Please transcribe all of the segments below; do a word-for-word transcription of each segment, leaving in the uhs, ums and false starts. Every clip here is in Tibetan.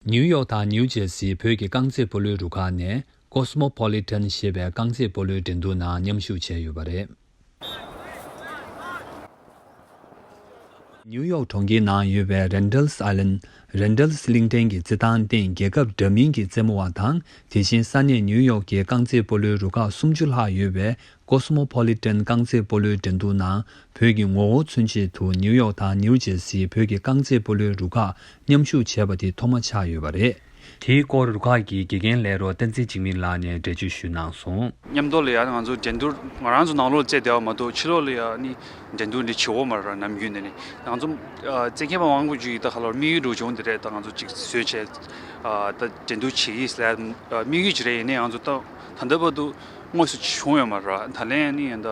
ནིའུ་ཡོག་དང་ནིའུ་ཇེར་སིའི་བོད་ཀྱི་རྐང་རྩེད་སྤོ་ལོའི་རུ་ཁག་ནས་ཀོ་སི་མོ་པོ་ལི་ཊན་ཞེས་པའི་རྐང་རྩེད་སྤོ་ལོའི་འགྲན་བསྡུར་ནང་མཉམ་ཞུགས་བྱས་ཡོད་པ་རེད། ནིའུ་ཡོག་གྲོང་ཁྱེར་ནང་ཡོད་པའི་རན་ཌལ་སི་ཨའི་ལན། རན་ཌལ་སི་གླིང་ཕྲན་གྱི་རྩེད་ཐང་སྟེང་རྒྱལ་ཁབ་འདྲ་མིན་གྱི་རྩེད་མོ་བ་དང་། དེ་བཞིན་ས་གནས་ནིའུ་ཡོག་གི་རྐང་རྩེད་སྤོ་ལོའི་རུ་ཁག་སུམ་ཅུ་ལྷག་ཡོད་པའི་ཀོ་སི་མོ་པོ་ལི་ཊན་རྐང་རྩེད་སྤོ་ལོའི་འགྲན་བསྡུར་ནང་བོད་ཀྱི་ངོ་བོ་མཚོན་ཆེད་དུ་ནིའུ་ཡོག་དང་ནིའུ་ཇེར་སིའི་བོད་ཀྱི་རྐང་རྩེད་སྤོ་ལོའི་རུ་ཁག་མཉམ་ཞུགས་བྱས་པ་དེ་ཐོག་མ་ཆགས་ཡོད་པ་རེད། དེའི་སྐོར་རུ་ཁག་གི་དགེ་རྒན་ལས་རོགས་བསྟན་འཛིན་འཇིགས་མེད་ལགས་ནས་འགྲེལ་བརྗོད་ཞུས་གནང་སོང་། མཉམ་དུ་ལ་ཡང་ང་ཚོ་འགྲན་བསྡུར་ང་རང་ཚོ་ནང་ལོགས་རྩེད་བདེ་བ་མ་གཏོགས་ཕྱི་ལོགས་ལ་ཡང་ནི་འགྲན་བསྡུར་འདི་བྱེད་འོ་མ་ར་ནམ་རྒྱུན་ནས་ནི་ང་ཚོ་རྩེད་མཁན་པ་མང་པོ་ཅིག་ད་ཁ་ལོར་དམིགས་ཡུལ་འགྲོ་བྱུང་དེ་རེད། ད་ང་ཚོ་ཅིག་བཟོས་བྱས་ད་འགྲན་བསྡུར་བྱེད་ཡིས་ལ་དམིགས་ཡུལ་ཅིག་རེད། ཡིན་ནའི་ང་ཚོ་ད་ད་ལྟ་བར་དུ་དངོས་སུ་བྱུང་ཡོད་མ་ར། ད་ལན་ནི་ད།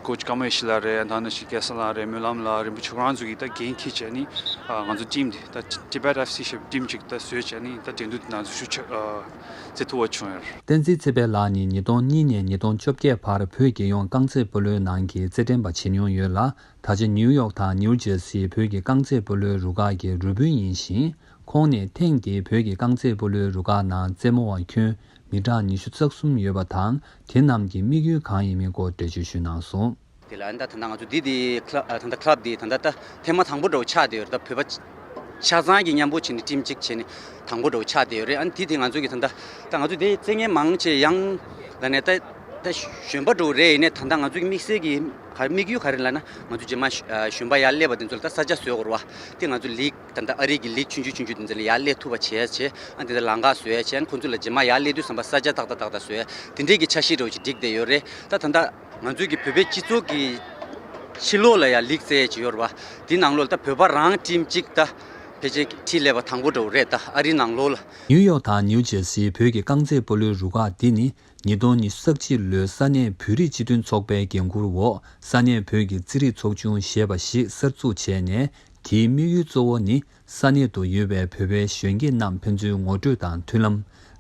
ཀོ་ཅི་ཀརྨ་ཡེ་ཤེས་ལགས་རེད། ད་ནང་བཞིན་སྐལ་བཟང་ལགས་རེད། སྨོན་ལམ་ལགས། རིན་པོ་ཆེ་ཁོ་རང་ཚོ་གིས་ད་འགན་འཁྱེར་བྱས་ནི་ང་ཚོ་ཊིམ་འདི་ད་ཊི་བེཊ་ཨེཕ་སི་ཞེས་པའི་ཊིམ་ཅིག་ད་བཟོས་བྱས་ནི་ད་འགྲན་བསྡུར་འདི་ནང་ཚུད་ཆ་རྩེ་ཐུབ་པ་བྱུང་ཡོད་རེད། བསྟན་འཛིན་ཚེ་དཔལ་ལགས་ནི་ཉིས་སྟོང་གཉིས་ནས་ཉིས་སྟོང་བཅོ་བརྒྱད་བར་བོད་རྒྱལ་ཡོངས་རྐང་རྩེད་སྤོ་ལོའི་ནང་གི་རྩེད་འགྲན་པ་བྱེད་མྱོང་ཡོད་ལ། ད་ཆ་ནིའུ་ཡོག་དང་ནིའུ་ཇེར་སིའི་བོད་ཀྱི་རྐང་རྩེད་སྤོ་ལོའི་རུ་ཁག་གི་རུ་དཔོན་ཡིན་ཞིང་། ཁོང་ནས་ཐེངས་འདིའི་བོད་ཀྱི་རྐང་རྩེད་སྤོ་ལོའི་རུ་ཁག་ནང་རྩེད་མོ་བ་ཁྱོན་མི་གྲངས་ཉི་ཤུ་རྩ་གསུམ་ཡོད་པ་དང་། དེ་རྣམས་ཀྱི་དམིགས་ཡུལ་གང་ཡིན་མིན་སྐོར་འགྲེལ་བརྗོད་ཞུས་གནང་སོང་། དེ་ལ་ད་ད་ལྟ་ང་ཚོ་འདི་འདི་ཀ་ལབ་ད་ལྟ་ཀ་ལབ་འདི་ད་ལྟ་ད་ཐེངས་མ་དང་པོ་འདྲ་བོ་ཆགས་བསྡད་ཡོད་རེད། ད་བོད་པ་ཆ་ཚང་གི་མཉམ་པོ་བྱས་ནས་ཊིམ་གཅིག་བྱས་ནས་དང་པོ་འདྲ་བོ་ཆགས་བསྡད་ཡོད་རེད། ཨ་ནི་དེ་དེ་ང་ཚོ་གི་ད་ལྟ་ད་ང་ཚོ་དེ་རྩེད་མཁན་མང་ཆེ་ཡང་ལ་ནས་ད་ད་གཞོན་པ་འདྲ་བོ་རེད། ཡིན་ནའི་ད་ལྟ་ང་ཚོ་གི་དམིགས་བསལ་གྱི་ག་དམིགས་ཡུལ་ག་རེ་ལབ་ན། ང་ཚོ་རྗེས་མ་གཞོན་པ་ཡར་སླེབས་པ་དེ་ཚོ་ལ་ད་ས་ཆ་བཟོས་དགོས་རེད་བ། དེ་ང་ཚོ་ལིག་ད་ལྟ་ཨ་རི་གི་ལིག་ཆུང་ཆུང་ཆུང་ཆུང་དེ་ཚོ་ལ་ཡར་སླེབས་ཐུབ་པ་བྱས་བྱས། ཨ་དེ་ཚོ་ལམ་ཁ་བཟོས་བྱས། ཨ་ཁོ་ཚོ་ལ་རྗེས་མ་ཡར་སླེབས་དུས་ཙམ་པ་ས་ཆ་ཏག་ཏག་ཏག་ཏག་བཟོས། དེ་འདྲས་ཀྱི་འཆར་གཞི་འདྲ་བོ་ཅིག་བསྒྲིགས་བསྡད་ཡོད་རེད། ད་ད་ལྟ་ང་ཚོའི་གི་བོད་པའི་སྤྱི་ཚོགས་ཀྱི་ཕྱི་ལོགས་ལ་ཡང་ལིག་རྩེད་ཅིག་ཡོད་རེད་བ། དེ་ནང་ལོགས་ལ་ད་བོད་པ་རང་ཊིམ་གཅིག་ད་ཕལ་ཆེར་ཁྲིད་སླེབས་པ་དང་པོ་འདྲ་བོ་རེད། ད་ཨ་རི་ནང་ལོགས་ལ། ནིའུ་ཡོག་དང་ནིའུ་ཇེར་སིའི་བོད་ཀྱི་རྐང་རྩེད་སྤོ་ལོའི་རུ་ཁག་འདི་ནི། ཉིས་སྟོང་ཉི་ཤུ་རྩ་གཅིག་ལོའི་ས་གནས་བོད་རིགས་སྤྱི་མཐུན་ཚོགས་པའི་འགན་འཁུར་འོག་ས་གནས་བོད་ཀྱི་རྩེད་རིགས་ཚོགས་ཆུང་ཞེས་པ་ཞིག་གསར་འཛུགས་བྱས་ནས། དེའི་དམིགས་ཡུལ་གཙོ་བོ་ནི་ས་གནས་དུ་ཡོད་པའི་བོད་པའི་གཞོན་སྐྱེས་རྣམས་ཕན་ཚུན་ངོ་སྤྲོད་དང་མཐུན་ལམ།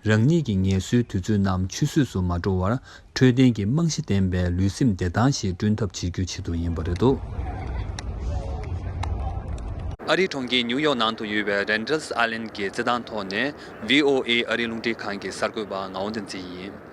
རང་ཉིད་ཀྱི་ངལ་གསོའི་དུས་ཚོད་རྣམས་ཆུད་ཟོས་སུ་མ་འགྲོ་བར་འཕྲོད་བསྟེན་གྱི་རྨང་གཞི་ལྡན་པའི་ལུས་སེམས་བདེ་ཐང་ཞིག་བསྐྲུན་ཐབས་བྱེད་རྒྱུའི་ཆེད་དུ་ཡིན་པ་རེད་འདུག་ཨ་རིའི་གྲོང་ཁྱེར་ནིའུ་ཡོག་ནང་དུ་ཡོད་པའི་རན་ཌལ་སི་ཨའི་ལན་གྱི་རྩེད་ཐང་ཐོག་ནས་བྷི་ཨོ་ཨེ་ཨ་རིའི་རླུང་འཕྲིན་ཁང་གི་གསར་འགོད་པ་ངག་དབང་བསྟན་འཛིན་ཡིན།